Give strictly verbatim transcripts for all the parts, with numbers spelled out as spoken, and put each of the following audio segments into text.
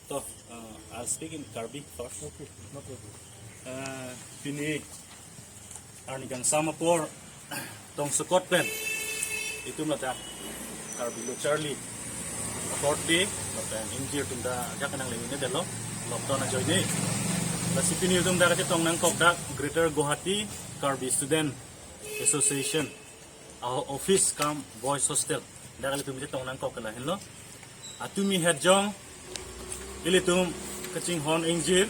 So, uh, I'll speak in Karbi first. Okay, no problem. Uh, pini arni kangsam apor tongsekot pen itum ladak Karbi Lo Charli Akorte lapen ingjir atum ta ajak nanglevedetlo, lockdown ajoine. Lasi pini itum dak kachetong nangkok dak Greater Guwahati Karbi Student Association a-office cum boys hostel. Dak ilitum chetong nangkok ke lahenlo. Atumi het jong ilitum kachinghon ingjir,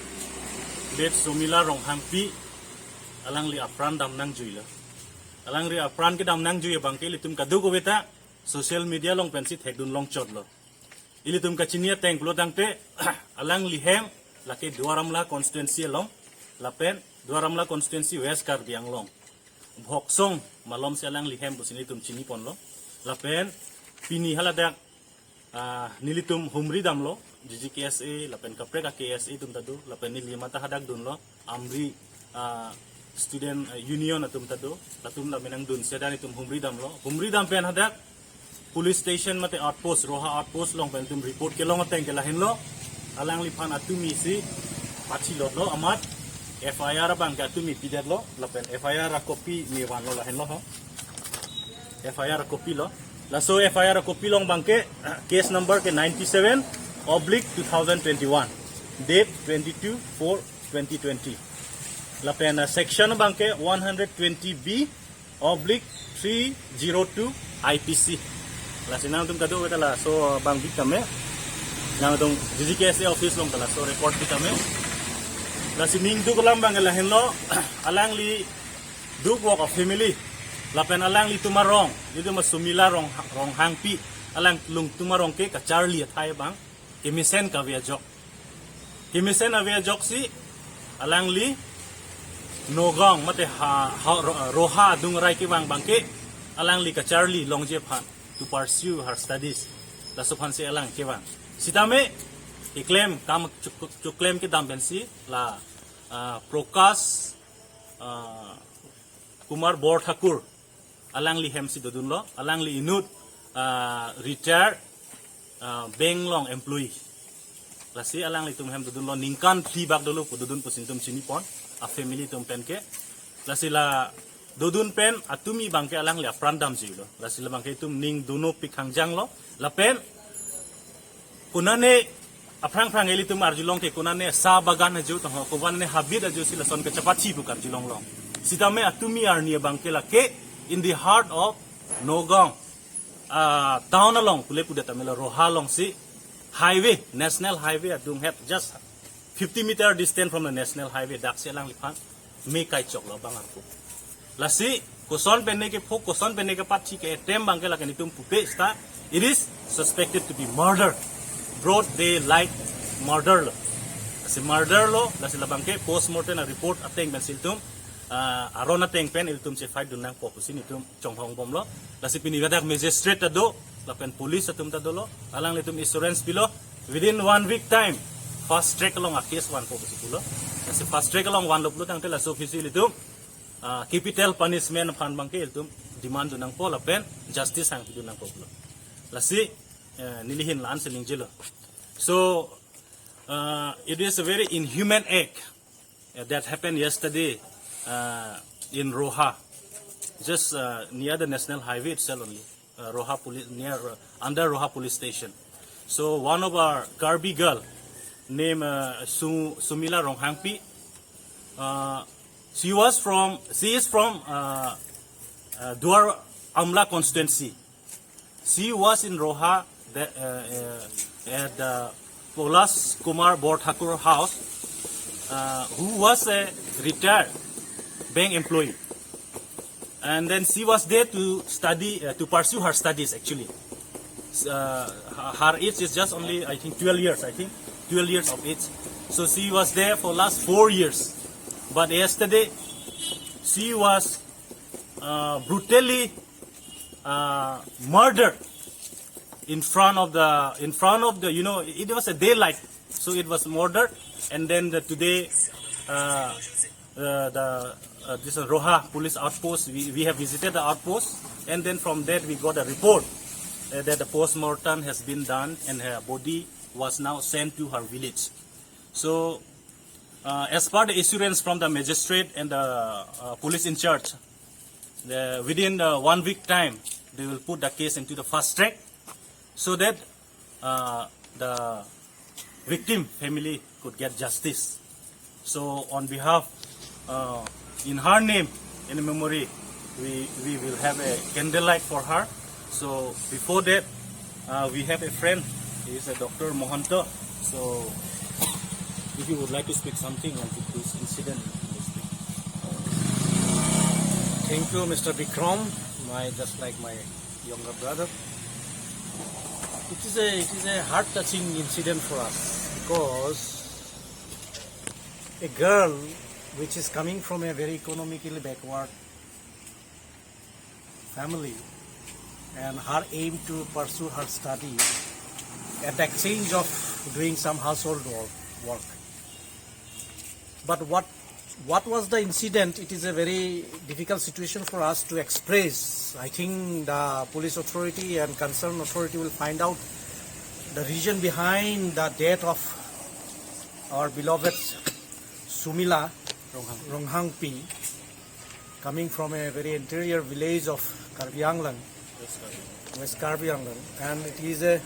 Beth Somila Ronghangpi, alangli apran dam nangjuilo. Alangli apran kedam nangjui abangke ilitum kadokave ta social media along pensi thekdun longchotlo. Ilitum kachini ateng pulo tangte, alangli hem lake Duar Amla constituency along, lapen Duar Amla constituency, West Karbi Anglong, Bhoksong malomsi alangli hem pusi nelitum chiniponlo. Lapen pini haladak, ah, nelitum humri damlo, G G K S A lapen kaprek a-K S A atum ta do, lapen neli mata hadak dunlo, Amri, ah, Student, ah, Union atum ta do, latum lam nangdunsi hadak nelitum humri damlo. Humri dam pen hadak police station mate outpost, Roha outpost along pen itum report kelong ateng ke lahenlo. Alangliphan atumi si pathilotlo, amat F I R abangke atumi pidetlo, lapen F I R a-copy ne vanlo lahenlo ho. F I R a-copy lo. Laso F I R a-copy along abangke case number ke ninety-seven oblique two thousand twenty-one, date twenty-two four twenty twenty. Lapen, uh, section abangke one hundred twenty B oblique three zero two I P C. Lasi nangtum kadokave ta laso abang bi tame, nangtum G G K S A office along ta laso report bi tame. Lasi ning duk alam abangke lahenlo, alangli duk work of family, lapen alanglitum arong, ilitum a-Somila Rong, Ronghangpi, alanglitum arong ke kacharli athai abang kemesen kave ajok. Kemesen ave ajoksi alangli Nagaon mate ha, ha, Ro-, Roha adung arai kevang abangke alangli kacharli longji aphan to pursue her studies. Laso aphansi alang kevang. Sitame keklem, kam chuk-, chuklem kedam pensi la, ah, Prakash, ah, Kumar Borthakur, alangli hemsi dodunlo, alangli inut, ah, retired, ah, bank along employee. Lasi alanglitum hem dodunlo, ningkan phli bak dolo pu dodun pusi nelitum chinipon, a-family atum pen ke. Lasi la dodun pen atumi abangke alangli apran damjuilo. Lasi la abangke itum ning dunopik hangjanglo. Lapen konane aphrang phrang ilitum arjulong ke konane sa bagan ajo tong ho, konane habit ajosi lason kechapathi pu karjulonglong. Sitame atumi arni abangke lake in the heart of Nagaon, ah, town along pule pudet amelo, Roha alongsi highway, national highway adung het, just fifty meter distance from the national highway, daksi alangliphan me kaichoklo bang arku. Lasi koson pen ne kephok, koson pen ne kepathi ke-attempt abangke lake nelitum pupe seta, it is suspected to be murder, broad daylight murder lo. Lasi murder lo, lasi la abangke postmortem a-report ateng pensi ilitum, ah, aron ateng pen ilitum chefight dun nangpo pusi nelitum chonghong bomlo. Lasi pini ladak magistrate ta do, lapen police atum ta dolo, alanglitum assurance pilo, within one week time fast track along a-case vanpo pusi pulo. Lasi fast track along vanlo pulo tangte laso office ilitum, ah, capital punishment aphan abangke ilitum demand dun nangpo lapen justice hangpi dun nangpo pulo. Lasi, eh, neli ahin la-ansi ningjelo. So, uh, it is a very inhuman act, uh, that happened yesterday, uh, in Roha, just, uh, near the national highway itself only, uh, Roha police, near, uh, under Roha police station. So one of our Karbi girl named, uh, Su-, Somila Ronghangpi, uh, she was from, she is from, uh, uh, Duar Amla constituency. She was in Roha the, uh, uh, at the Polas Kumar Borthakur house, uh, who was a retired bank employee. And then she was there to study, uh, to pursue her studies actually. Uh, her her age is just only, I think, twelve years, I think, twelve years of age. So she was there for last four years. But yesterday, she was, uh, brutally, uh, murdered in front of the, in front of the, you know, it was a daylight, so it was murdered. And then the, today, uh, uh, the, uh, this Roha police outpost, we, we have visited the outpost, and then from that we got a report, uh, that the post-mortem has been done and her body was now sent to her village. So, uh, as per the assurance from the magistrate and the uh, police in charge, the, within the one week time, they will put the case into the fast track so that uh, the victim family could get justice. So on behalf, uh, in her name, in memory, we, we will have a candlelight for her. So before that, uh, we have a friend, he is a Doctor Mohanto. So if you would like to speak something on this incident, you may speak. Thank you, Mister Bikram, my, just like my younger brother. It is a, it is a heart-touching incident for us because a girl which is coming from a very economically backward family and her aim to pursue her study at the exchange of doing some household work, work. But what, what was the incident? It is a very difficult situation for us to express. I think the police authority and concerned authority will find out the reason behind the death of our beloved Sumila Ronghang. Ronghangpi, coming from a very interior village of Karbi Anglong, West Karbi Anglong, and it is a,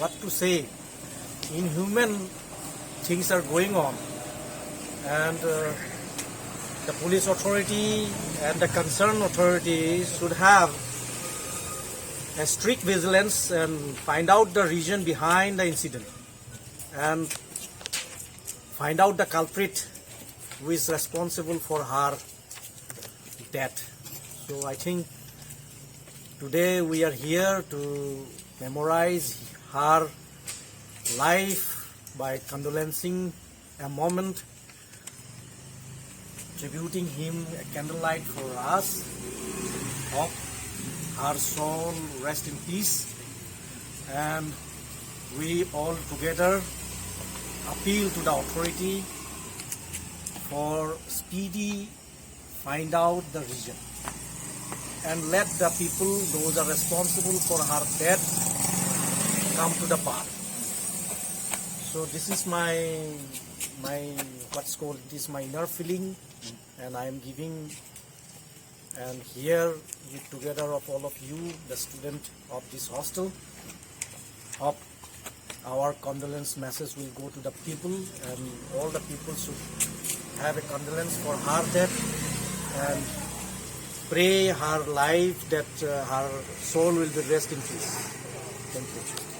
what to say, inhuman things are going on, and uh, the police authority and the concerned authority should have a strict vigilance and find out the reason behind the incident and find out the culprit who is responsible for her death. So I think today we are here to memorize her life by condolencing a moment, tributing him a candlelight for us. Hope her soul rest in peace. And we all together appeal to the authority for speedy find out the reason and let the people, those are responsible for her death, come to the path. So this is my, my, what's called, it is my inner feeling, and I am giving, and here with together of all of you, the student of this hostel, of our condolence message will go to the people, and all the people should have a condolence for her death and pray her life that uh, her soul will be rest in peace. Thank you.